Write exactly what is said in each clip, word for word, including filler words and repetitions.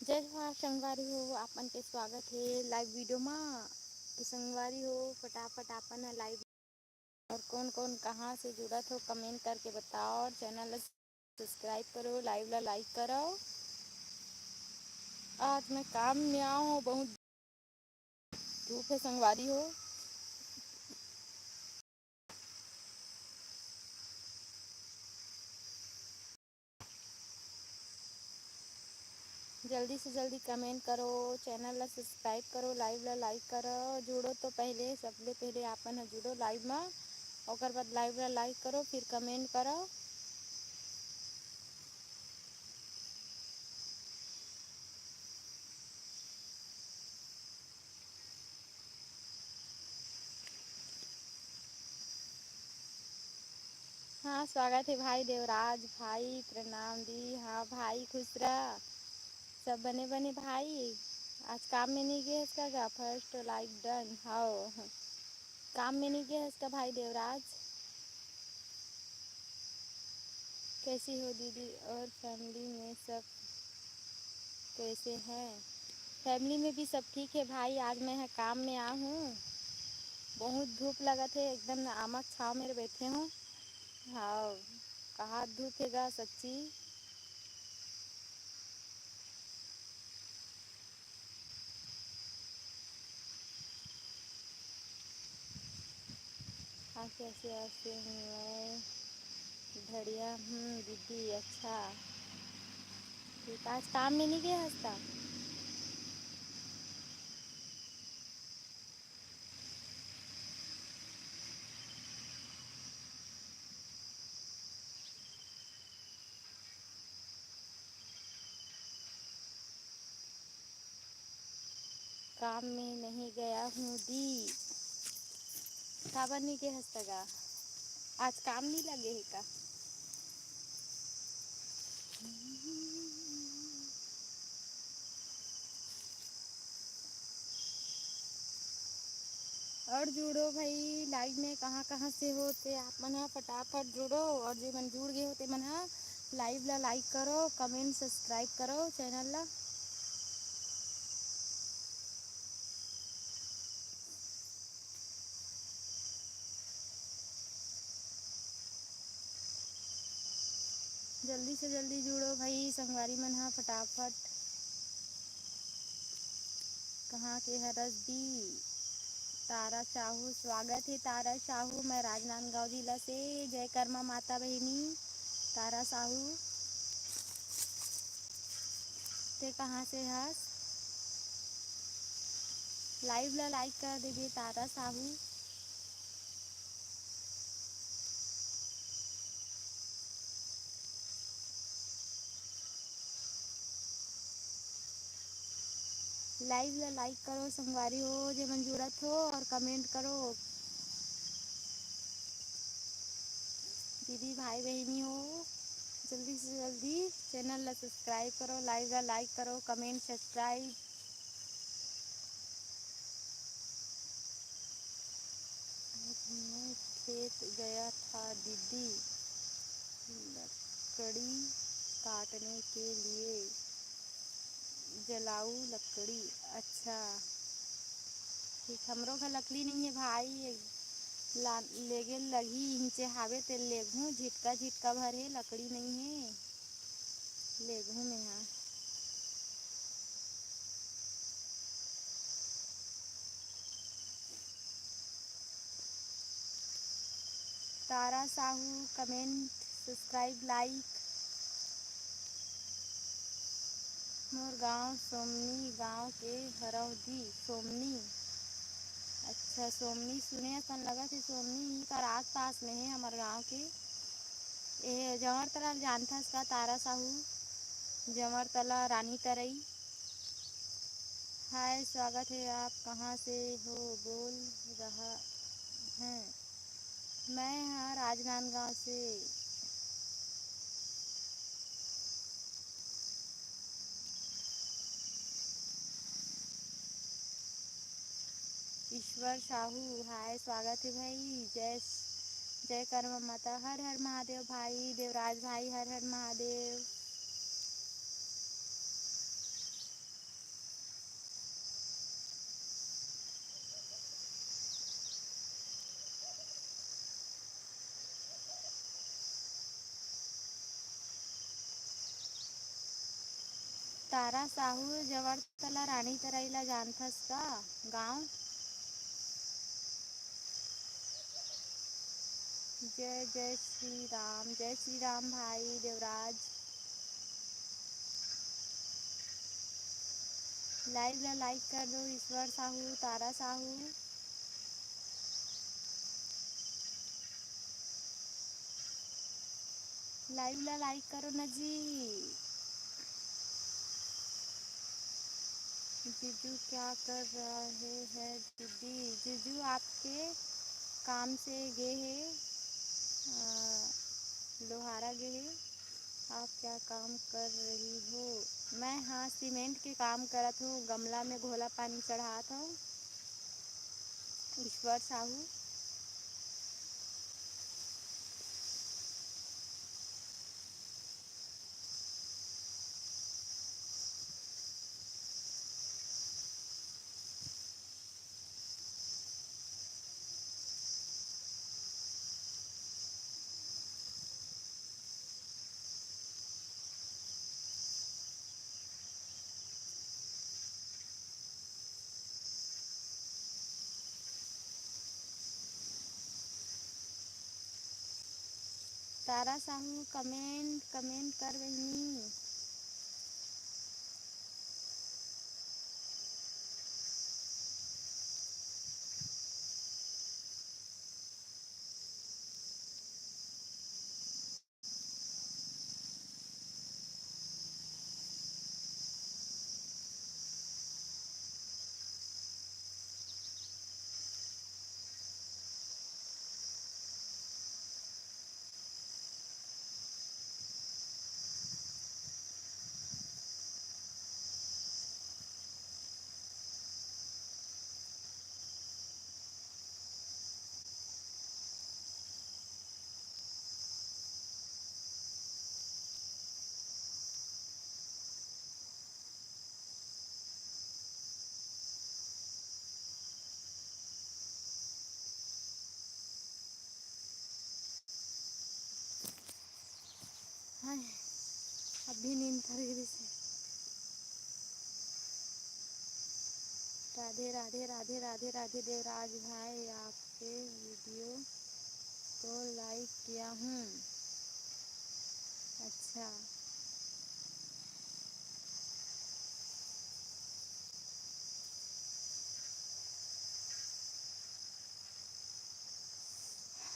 जय जोहार संगवारी हो, आपन के स्वागत हे live video मा। तो संगवारी हो, फटाफट आपन ह live और कौन कौन कहाँ से जुड़त हो, comment करके बताओ और channel ला subscribe करो, live ला like करो। आज मैं काम में आऊँ हूँ, बहुत धूप है संगवारी हो। जल्दी से जल्दी comment करो, channel ला subscribe करो, live ला like करो। जुड़ो तो पहले, सबले पहले आपन ह जुड़ो live मा, ओकर बाद live ला like करो, फिर comment करो। हाँ, स्वागत हे भाई देवराज भाई, प्रणाम दी। हाँ भाई, खुश रह, सब बने बने भाई। आज काम में नहीं गे हस का गा? First like done। हाँ, काम में नहीं गे हस का भाई देवराज? कैसी हो दीदी और family में सब कैसे हैं? Family में भी सब ठीक है भाई। आज मैं ह काम में आ हूँ, बहुत धूप लगत हे, एकदम आमक छाँव मेर बैठे हूँ। हाँ, कहाँ धूप हे गा सच्ची। हाँ, कैसे आसे हूँ मैं? बढ़िया हूँ दीदी। अच्छा, ठीक, आज काम में नहीं गए हस का? काम में नहीं गया हूँ दी। काबर नहीं गे हस त गा? आज काम नहीं लगे हे का? और जुड़ो भाई, live में कहाँ कहाँ से हो ते आप मन ह, फटाफट जुड़ो। और जे मन जुड़ गए हो ते मन ह live ला like करो, comment subscribe करो channel ला। जल्दी से जल्दी जुड़ो भाई संगवारी मन ह फटाफट। कहाँ के हरस दी? तारा साहू, स्वागत हे तारा साहू, मैं राजनांदगांव जिला से। जय कर्मा माता बहिनी तारा साहू। ते कहाँ से हस? Live ला like कर देबे तारा साहू। Live ला like करो संगवारी हो, जे मन जुड़त हो, और comment करो। दीदी भाई बहिनी हो, जल्दी से जल्दी channel ला subscribe करो, live ला like करो, comment subscribe। आज मैं खेत गया था दीदी, लकड़ी काटने के लिए, जलाऊ लकड़ी। अच्छा, ठीक, हमरो घर लकड़ी नहीं है भाई, ला-, लेगे लगही, इहिंचे हावे ते लेगहूँ, झिटका झिटका भर हे, लकड़ी नहीं है, लेगहूँ में हा। तारा साहू, comment, subscribe, like। मोर गांव सोमनी गांव के हरौदी। सोमनी, अच्छा, सोमनी सुने असन लगत हे। सोमनी ही कर आस पास में हे हमर गांव के। ए जंवर तला ल जानथस का तारा साहू? जंवर तला, रानी तरई। हाय, स्वागत है। आप कहाँ से हो? बोल रहा है। मैं हा राजनांदगांव से। ईश्वर साहू, हाय, स्वागत है भाई। जय, जय कर्मा माता। हर हर महादेव भाई, देवराज भाई, हर हर महादेव। तारा साहू, जवरतला रानी तराई ला जानथस का गाँव? जय जय श्री राम, जय श्री राम भाई देवराज। Live ला like कर दो, ईश्वर साहू, तारा साहू। Live ला like करो ना जी। जीजू क्या कर रहे हैं दीदी? जीजू आपके काम से गे हे, अ, लोहारा गे हे। आप क्या काम कर रही हो? मैं, हाँ, सीमेंट के काम करत हूँ, गमला में घोला पानी चढ़ात हूँ। ईश्वर साहू। तारा साहू comment, comment कर बहिनी। हाय, अभी नींद पड़ गे रिहिसे। राधे राधे राधे राधे राधे देवराज भाई, आपके video को like किया हूँ। अच्छा।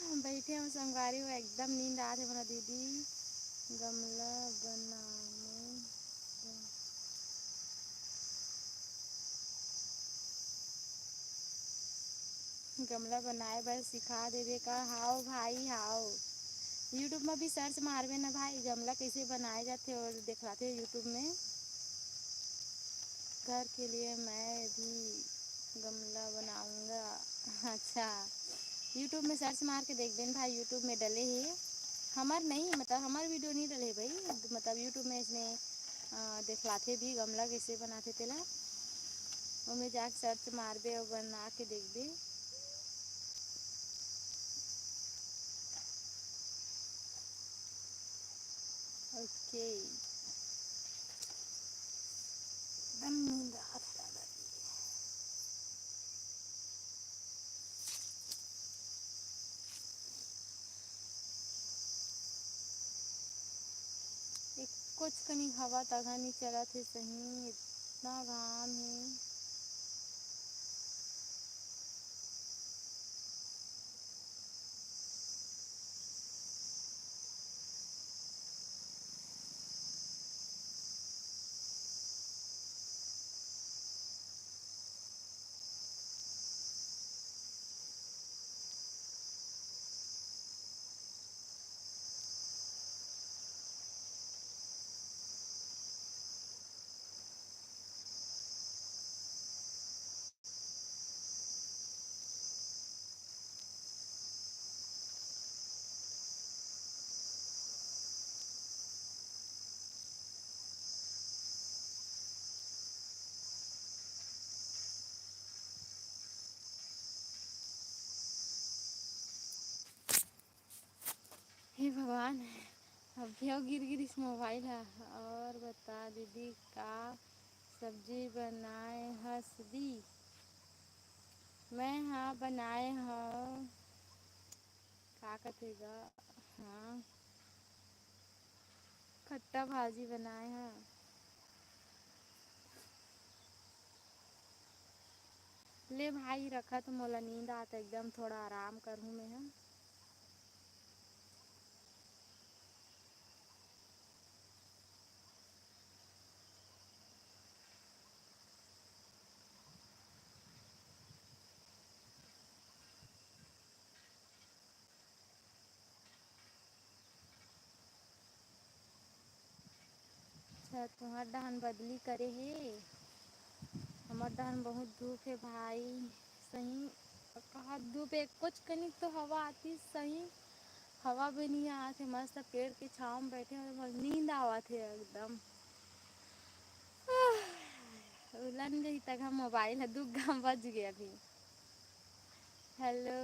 बइठे हंव संगवारी हो, एकदम नींद आत हे मोला दीदी। गमला बनाने, गमला बनाए बर सिखा देबे का? हाव भाई, हाव। YouTube में भी search मारबे ना भाई, गमला कैसे बनाए जाथे और दिखलाथे YouTube में। घर के लिए मैं भी गमला बनाऊंगा। अच्छा, YouTube में search मार के देखबे न भाई, YouTube में डले हे। हमर नहीं, मतलब हमर video नहीं डले हे भाई, मतलब YouTube में इसने, अ, देखलाथे भी गमला कैसे बनाथे तेला। ओमे जाके search मारबे और बना के देखबे। OK। एकदम नींद आत हे दादा जी। एक कुछ कनी हवा तघा नी चलत हे सही, इतना घाम हे। हे भगवान, अभी गिर गिरिस मोबाइल ह। और बता दीदी, का सब्जी बनाए हस दी? मैं हा बनाए हव, का कथे गा, हाँ, खट्टा भाजी बनाए हा। ले भाई, रखा तो मोला नींद आत एकदम, थोड़ा आराम करहूँ मैं हा। अच्छा, तुहर डहन बदली करे हे, हमर डहन बहुत धूप हे भाई। सही कहा, धूप एक कुछ कनिक तो हवा आती सही, हवा भी नहीं आत हे। मस्त पेड़ के छाँव में बैठे हन, नींद आवत हे एकदम। उलन जही तक हम मोबाइल ह दुग्गा बज गया अभी। हेलो,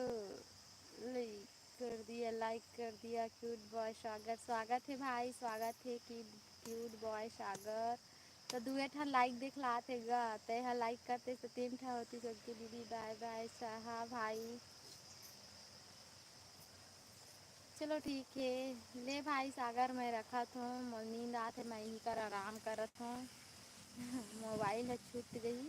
लाइक कर दिया, लाइक कर दिया, क्यूट बॉय सागर, स्वागत है भाई, स्वागत है क्यूट बॉय सागर। तो दुए ठन लाइक देख लात है गा, ते ह लाइक करते तो तीन ठा होती सबके दीदी। बाय बाय सहा भाई। चलो ठीक है, ले भाई सागर, मैं रखत हूँ, मोर नींद आत है, मैं इही कर आराम करत हूँ। मोबाइल ह छूट गई।